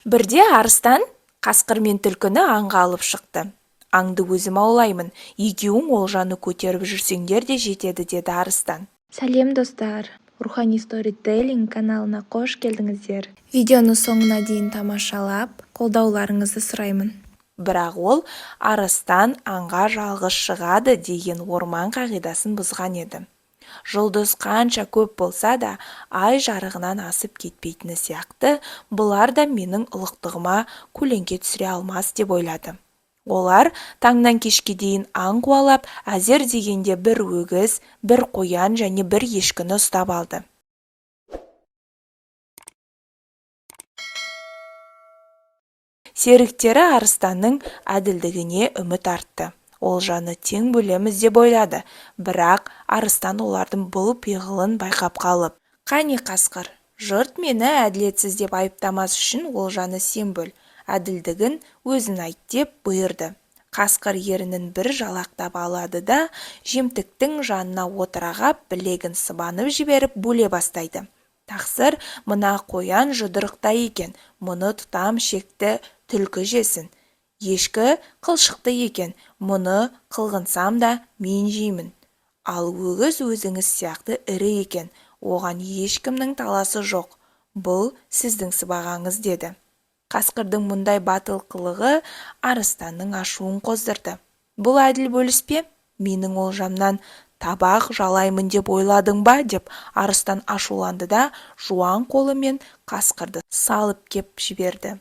Бірде арыстан қасқыр мен түлкіні аңға алып шықты. Аңды өзім аулаймын, екеуің олжаны көтеріп жүрсеңдер де жетеді, деді арыстан. Сәлем, достар! Рухани сторителлинг каналына қош келдіңіздер. Видеоны соңына дейін тамашалап, қолдауларыңызды сұраймын. Бірақ ол арыстан аңға жалғыз шығады деген орман қағидасын бұзған еді. Жұлдыз қанша көп болса да, ай жарығынан асып кетпейтіні сияқты, бұлар да менің ұлықтығыма көлеңке түсіре алмас деп ойлады. Олар таңнан кешке дейін аң қуалап, әзер дегенде бір өгіз, бір қоян және бір ешкіні ұстап алды. Серіктері арыстанның әділдігіне үміт артты. Олжаны тең бөлеміз деп ойлады. Бірақ арыстан олардың бұл пиғылын байқап қалып: «Қане, қасқыр, жұрт мені әділетсіз деп айыптамас үшін олжаны сен бөл, әділдігін өзің айт», – деп бұйырды. Қасқыр ернін бір жалақтап алады да, жемтіктің жанына отыра қап, білегін сыбанып жіберіп бөле бастайды. «Тақсыр, мына қоян жұдырықтай екен, мұны тұтам шекті түлкі жесін. Ешкі қылшықты екен, мұны қылғынсам да мен жеймін. Ал өгіз өзіңіз сияқты ірі екен, оған ешкімнің таласы жоқ. Бұл сіздің сыбағаңыз», – деді. Қасқырдың мұндай батыл қылығы арыстанның ашуын қоздырды. «Бұл әділ бөліс пе? Менің олжамнан табақ жалаймын деп ойладың ба?» – деп арыстан ашуланды да, жуан қолымен қасқырды салып кеп жіберді.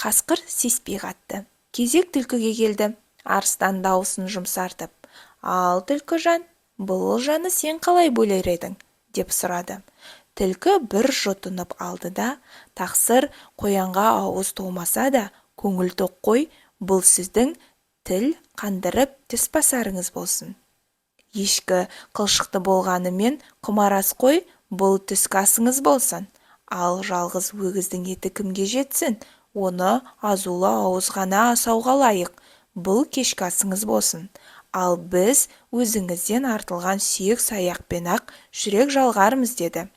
Қасқыр сеспей қатты. Кезек түлкіге келді. Арыстан дауысын жұмсартып: «Ал, түлкіжан, бұл олжаны сен қалай бөлер едің?» – деп сұрады. Түлкі бір жұтынып алды да: «Тақсыр, қоянға ауыз толмаса да, көңіл тоқ қой, бұл сіздің тіл қандырып тіс басарыңыз болсын. Ешкі қылшықты болғанымен құмар ас қой, бұл түскі асыңыз болсын. Ал жалғыз өгіздің еті кімге жетсін, оны азулы ауыз ғана асауға лайық, бұл кешкі асыңыз болсын. Ал біз өзіңізден артылған сүйек-саяқпен-ақ жүрек жалғармыз», – деді.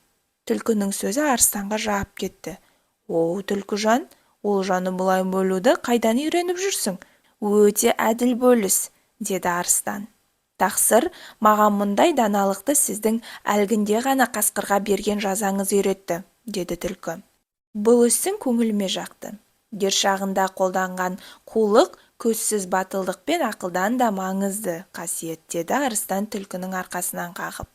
Түлкінің сөзі арыстанға жағып кетті. «Оу, түлкіжан, олжаны бұлай бөлуді қайдан үйреніп жүрсің? Өте әділ бөліс», – деді арыстан. «Тақсыр, маған мұндай даналықты сіздің әлгінде ғана қасқырға берген жазаңыз үйретті», – деді түлкі. «Бұл ісің көңіліме жақты. Дер шағында қолданған қулық көзсіз батылдық пен ақылдан да маңызды қасиет», – деді арыстан түлкінің арқасынан қағып.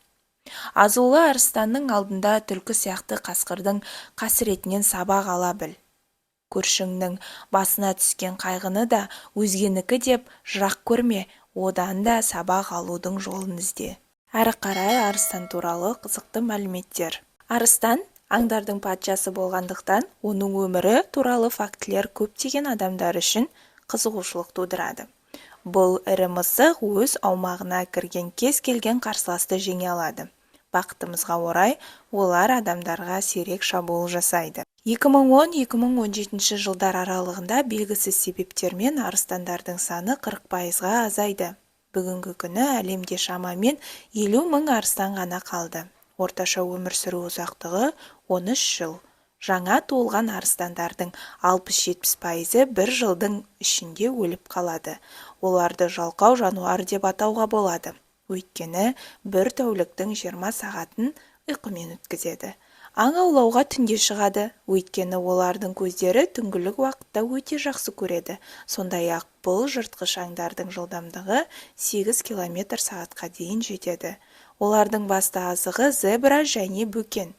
Азулы арыстанның алдында түлкі сияқты қасқырдың қасіретінен сабақ ала біл. Көршіңнің басына түскен қайғыны да өзгенікі деп жырақ көрме, одан да сабақ алудың жолын ізде. Әрі қарай арыстан туралы қызықты мәліметтер. Арыстан аңдардың патшасы болғандықтан, оның өмірі туралы фактілер көптеген адамдар үшін қызығушылық тудырады. Бұл ірі мысық өз аумағына кірген кез келген қарсыласты жеңе алады. Бақытымызға орай, олар адамдарға сирек шабуыл жасайды. 2010-2017 жылдар аралығында белгісіз себептермен арыстандардың саны 40%-ға азайды. Бүгінгі күні әлемде шамамен 50 мың арыстан ғана қалды. Орташа өмір сүру ұзақтығы 13 жыл. Жаңа туылған арыстандардың 60-70%-ы бір жылдың ішінде өліп қалады. Оларды жалқау жануар деп атауға болады. Өйткені бір тәуліктің 20 сағатын ұйқымен өткізеді. Аң аулауға түнде шығады, өйткені олардың көздері түнгілік уақытта өте жақсы көреді. Сондай-ақ бұл жыртқыш аңдардың жылдамдығы 8 километр сағатқа дейін жетеді. Олардың басты азығы зебра және бөкен.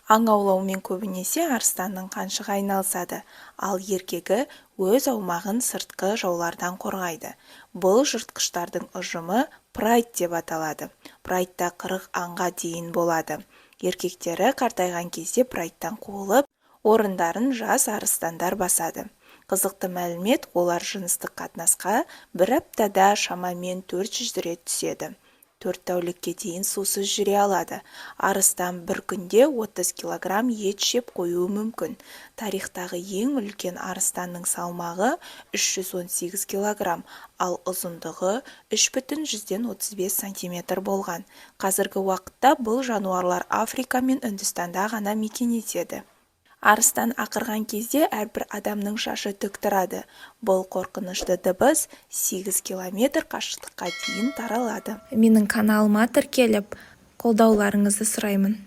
Аң аулаумен көбінесе арыстанның қаншығы айналысады, ал еркегі өз аумағын сыртқы жаулардан қорғайды. Бұл жыртқыштардың ұжымы прайд деп аталады. Прайдта 40 аңға дейін болады. Еркектері қартайған кезде прайдтан қуылып, орындарын жас арыстандар басады. Қызықты мәлімет: олар жыныстық қатынасқа бір аптада шамамен 400 рет түседі. 4 тәулікке дейін сусыз жүре алады. Арыстан бір күнде 30 килограмм ет жеп қоюы мүмкін. Тарихтағы ең үлкен арыстанның салмағы 318 килограмм, ал ұзындығы 3,35 сантиметр болған. Қазіргі уақытта бұл жануарлар Африка мен Үндістанда ғана мекен етеді. Арыстан ақырған кезде әрбір адамның шашы тік тұрады. Бұл қорқынышты дыбыс 8 километр қашықтыққа дейін таралады. Менің каналыма тіркеліп, қолдауларыңызды сұраймын.